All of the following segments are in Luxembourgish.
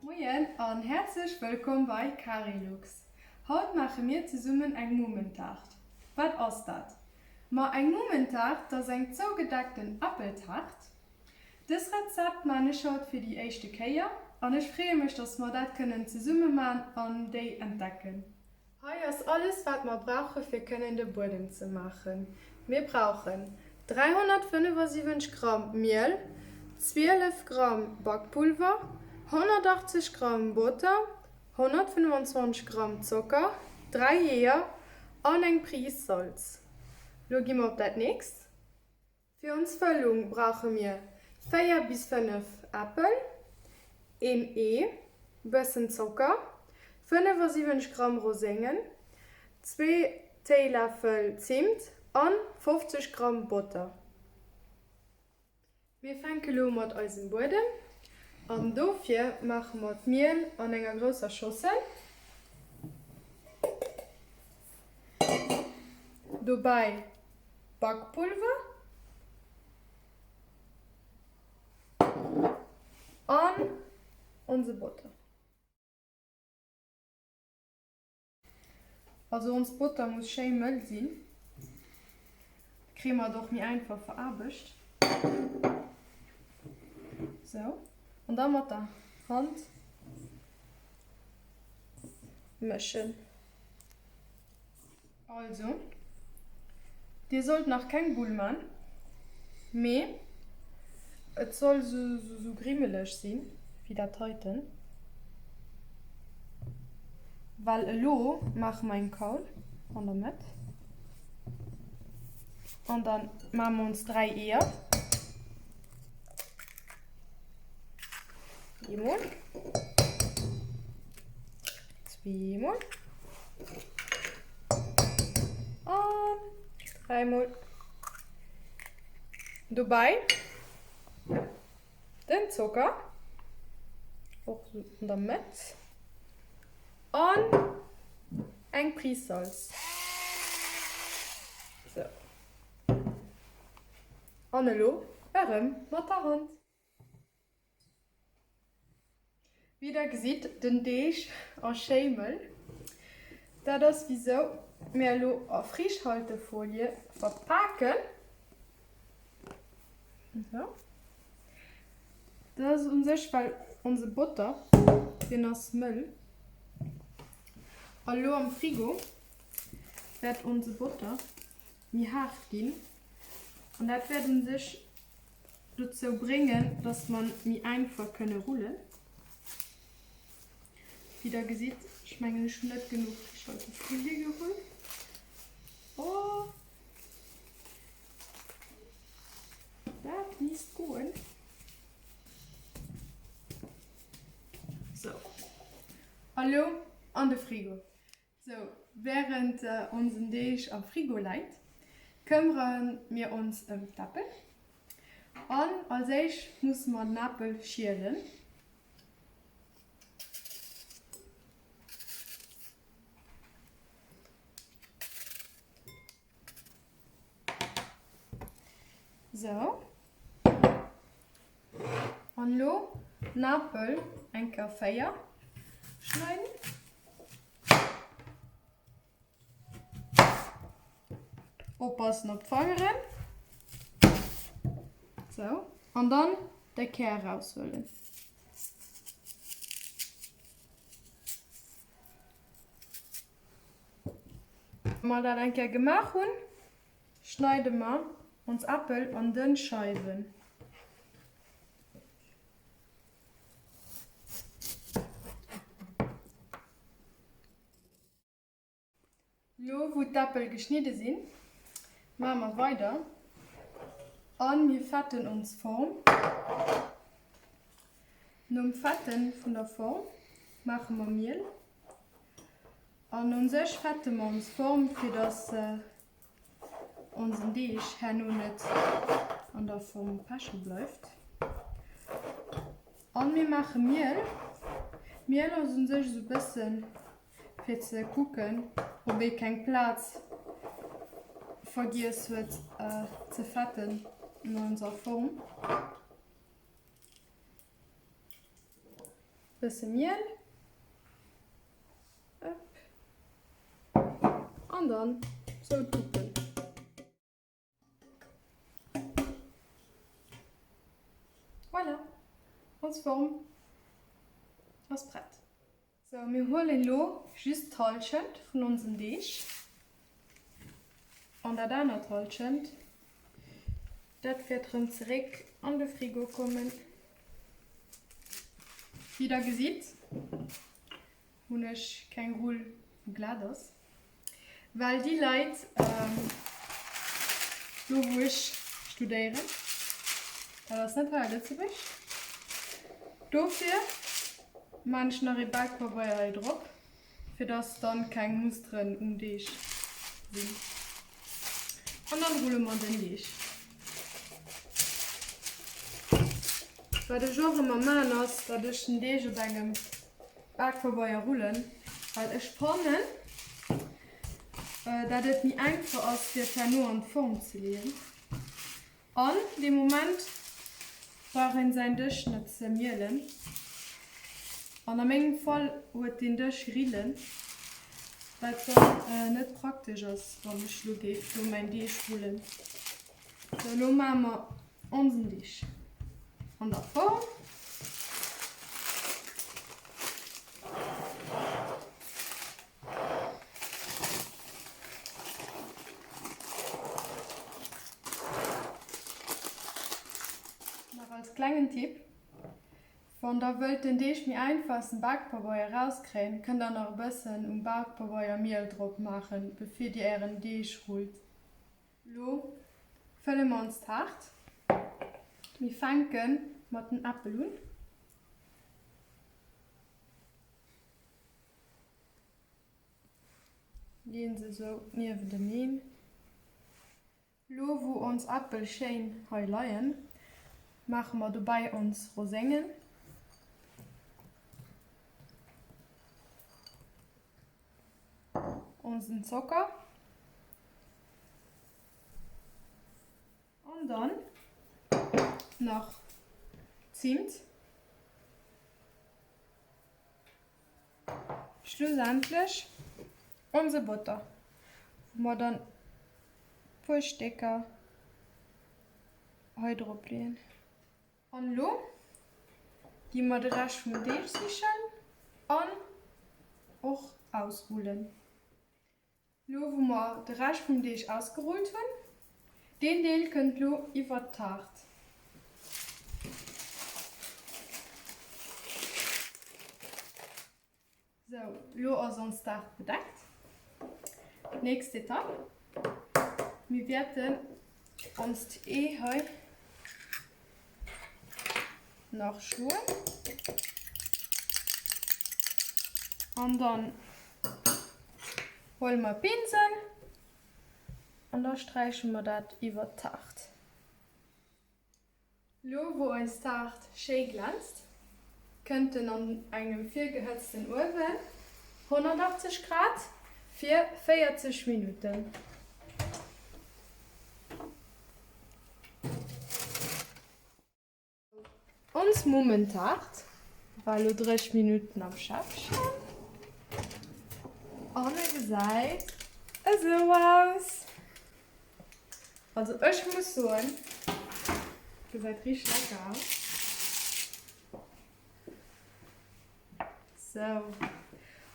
Moien an häerzlech wëllkomm bei Carilux. Haut maache mir zesummen eng Mummentaart. Wat ass dat? Ma eng Mummentaart, 't ass eng zougedeckten Äppeltaart. Dës Rezept maan ech haut fir déi éischte Kéier an ech freeë mech, dass mer dat kënnen zesumme maan an déi entdecken. Hei ass alles wat mer brauche fir kënnen de Buedem ze maachen. Mir brauchen 375 Gramm Miel, 12 Gramm Bakpulver, 180 Gramm Botter, 125 Gramm Zocker, 3 Eeër an eng Prise Salz. Lo gi mer op dat nächst. Fir ons Fëllung brauche mir 4 bis 5 Äppel, een Ee, bëssen Zocker, 75 Gramm Roséngen, zwee Téiläffel Zimt an 50 Gramm Botter. Mir fänke lo mat eisem Buedem an. Dofir maache mer d'Miel an enger grousser Schossel. Dobäi Bakpulver an onse Botter. Also ons Botter muss schéi mëll sinn, da kréie mer et och méi einfach veraarbecht. Sou, an da mat der Hand mëschen. Also, dir sollt nach keng Bull man, mee et soll sou grimmeleg sinn wéi dat heiten, well elo maache mer eng Kaul an der Mëtt an dann maache mer ons 3 Eeër. Eemol. Zweemol. An dräimol. Dobäi den Zocker. Och an der Mëtt. An eng Prise Salz. Sou. An elo erëm mat der Hand. Wéi der gesitt, den Deeg ass schéi mëll. Dat ass wisou mir elo a Frischhaltefolie verpaken. Esou. Dat ass un sech well onse Botter, deen ass mëll. A lo am Frigo wäert onse Botter méi haart ginn an dat wäert un sech dozou bréngen, dass mer méi einfach kënne rullen. Wéi der gesitt, ech mengen ech hunn net genuch Frischhaltefolie geholl. Oh, dat misst goen. Sou, a lo an de Frigo. Sou, während onsen Deeg am Frigo läit, këmmere mir ons ëm d'Äppel. An als éischt musse mer den Apel schielen. Sou. An elo den Apel eng Kéier a 4 schneiden. Oppassen op d'Fangeren. Sou. An dann de Kär eraushuelen. Wa mer dat eng Kéier gemaach hunn, schneide mer ons Äppel an dënn Scheiwen. Lo wou d'Äppel geschnidde sinn, maache mer weider a mir fetten ons Form. Nom Fetten vun der Form maache mer Miel an un sech fette mer ons Form fir dass onsen Deeg herno net an der Form peche bleift. An mir maache Miel. Miel ass un sech esou bëssen fir ze kucken ob ee keng Plaz vergiess huet ze fetten. An onser Form bësse Miel. An dann sou tuppen. Voilà, ons Form ass prett. Sou, mir huelen elo just d'Hallschent vun onsem Deeg an dat anert Hallschent, dat wäert rëm zeréck an de Frigo kommen. Wéi der gesitt, hunn ech keng Rull wou glat ass, well déi Leit do wou ech studéieren, dat ass net hei a Lëtzebuerg, dofir maan ech nach ee Bakpabeier hei drop, fir dass dann keng Musteren um Deeg sinn. An dann rulle mer den Deeg. Wat ech och ëmmer maan ass, dat ech den Deeg op engem Bakpabeier rullen, well ech fannen, dat et méi einfach ass fir et herno an d'Form ze leeën. An deem Moment brauch een säin Dësch net ze mielen. An a mengem Fall huet deen Dësch Rillen, wat dann net praktesch ass, wann ech lo géif do mäin Deeg rullen. Sou, elo maache mer onsen Deeg an der Form. Nach als klengen Tipp, Wann der wëllt den Deeg méi einfach aus dem Bakpabeier erauskréien, kënnt der nach e bëssen um Bakpabeier Miel drop maachen bevir dir ären Deeg rullt. Lo fëlle mer ons Taart. Mir fänke mat den Äppel un. Leen se sou niewenteneen. Lo wou ons Äppel schéin hei leien, maache mer dobäi ons Roséngen. Onsen Zocker. An dann nach Zimt. Schlussendlech onse Botter, wou mer dann puer Stécker hei drop leeën. An elo gi mer de Rescht vum Deeg sichen an och ausrullen. Lo wou mer de Rescht vum Deeg ausgerullt hunn, deen Deel kënnt lo iwwert d'Taart. Sou, lo ass ons Taart bedeckt. Nächst Etapp, mir wäerten onst Ee hei nach schloen an dann huele mer e Pinsel an da sträiche mer dat iwwert d'Taart. Lo wou eis Taart schéi glänzt, kënnt en an engem virgehëtzten Uewen, 180 Grad, fir 40 Minutten. Ons Mummentaart war elo 30 Minutten am Schäffchen an e gesäit esou aus. Also ech muss soen, gesäit richteg lecker aus. Sou,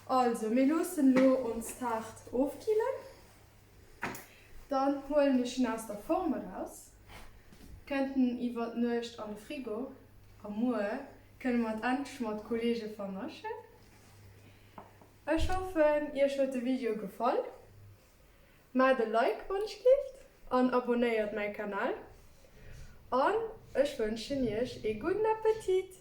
also mir loossen elo ons Taart ofkillen. Dann huelen ech en aus der Form eraus, kënnt en iwwer d'Nuecht an de Frigo a muer kënne mer et endlech mat Kollege vernaschen. Ech hoffen iech huet de Video gefall. Maacht e Like wann ech gleeft an abonnéiert mäi Kanal an ech wënschen iech ee gudden Appetit!